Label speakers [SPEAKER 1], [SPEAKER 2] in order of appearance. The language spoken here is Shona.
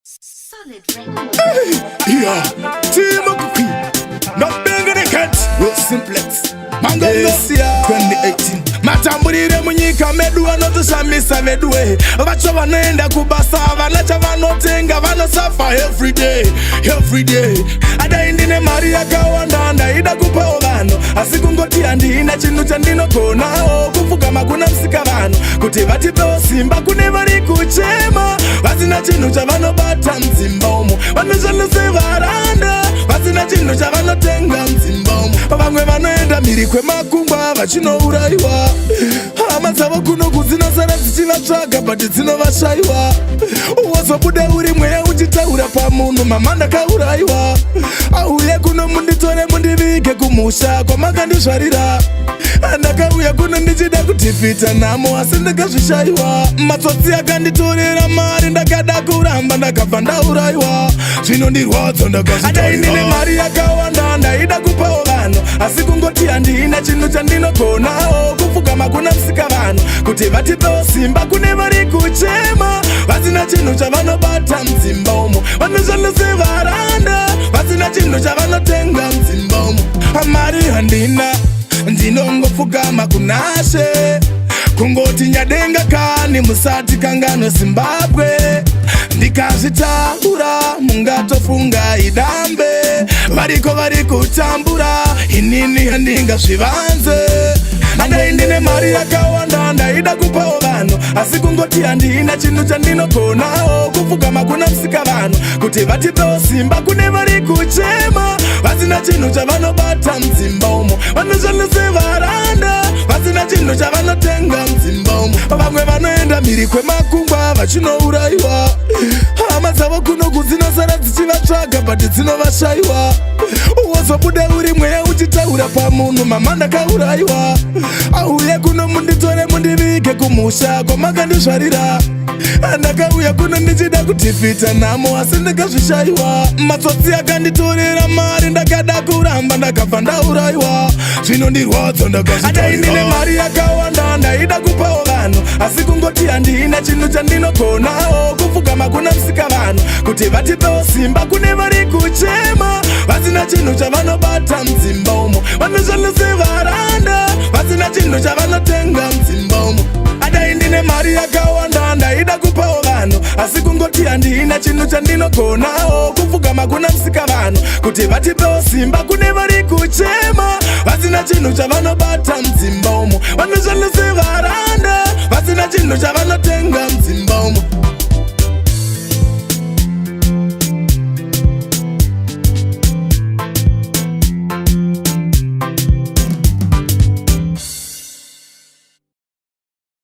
[SPEAKER 1] Solid record.
[SPEAKER 2] Yeah, Team Queen. Not bigger the cat. Will Simplex. Mangongo 2018. Matamburire munyika medu anotoshamisa veduwe. Vacho vanoenda kubasa havana chavanotenga, vanosafa everyday everyday. Adai ndine mari yakawanda, ndaida kupawo vanhu, asi kungoti handina chinhu chandinogonawo. Kupfugama kuna musika vanhu kuti vatipewo simba kune vari kuchema, vasina chinhu chavanobata mudzimba umo, vanoshandise varanda, vasina chinhu chavanotenga mudzimba umo. Vamwe vanoenda mhiri kwemakungwa vachinourayiwa, hama dzavo kunoku dzinosara dzichivatsvaga, but dzinovashayiwa. Wozobuda uri mweya uchitaura pamunhu, "Mama, ndakaurayiwa, auye kuno munditore mundivige kumusha kwamakandizvarira. Ndakauya kuno ndichida kutifita nhamo, asi ndakazvishayiwa. Matsotsi akanditorera mari, ndakada kuramba, ndakabva ndaurayiwa. Zvinondirwadza." Ndakazvidai ndine mari yakawanda, ndaida kupawo vanhu, asi kungoti handina chinhu chandinogonawo. Kupfugama kuna musika vanhu kuti vatipewo simba kune vari kuchema, vasina chinhu chavanobata mudzimba umo, vanoshandise varanda, vasina chinhu chavanotenga mudzimba umo. Mari handina, ndinongopfugama kunashe, kungoti nyadenga kani musati kangano Zimbabwe. Ndikazvitaura mungatofunga idambe. Variko vari kutambura, inini handingazvivanze. Andai ndine mari yakawanda, ndaida kupawo vanhu, asi kungoti handina chinhu chandinogonawo. Kupfugama kuna musika vanhu kuti vatipewo simba kune vari kuchema, vasina chinhu chavanobata mudzimba umo, vanoshandise varanda, vasina chinhu chavanotenga mudzimba umo. Vamwe vanoenda mhiri kwemakungwa vachinourayiwa, hama dzavo kunoku dzinosara dzichivatsvaga, but dzinovashayiwa. Wozobuda uri mweya uchitaura pamunhu, "Mama, ndakaurayiwa, auye kuno munditore mundivige kumusha kwamakandizvarira. Ndakauya kuno ndichida kutifita nhamo, asi ndakazvishayiwa. Matsotsi akanditorera mari, ndakada kuramba, ndakabva ndaurayiwa. Zvinondirwadza." Ndakazvidai ndine mari yakawanda, ndaida kupawo vanhu, asi kungoti handina chinhu chandinogonawo. Kupfugama kuna musika vanhu kuti vatipewo simba kune vari kuchema, vasina chinhu chavanobata mudzimba umo, vanoshandise varanda, vasina chinhu chavanotenga mudzimba umo. Adai ndine mari yakawanda, ndaida kupawo vanhu, asi kungoti handina chinhu chandinogonawo. Kupfugama kuna musika vanhu kuti vatipewo simba kune vari kuchema, vasina chinhu chavanobata mudzimba umo, vanoshandise varanda, vasina chinhu chavanotenga mudzimba umo.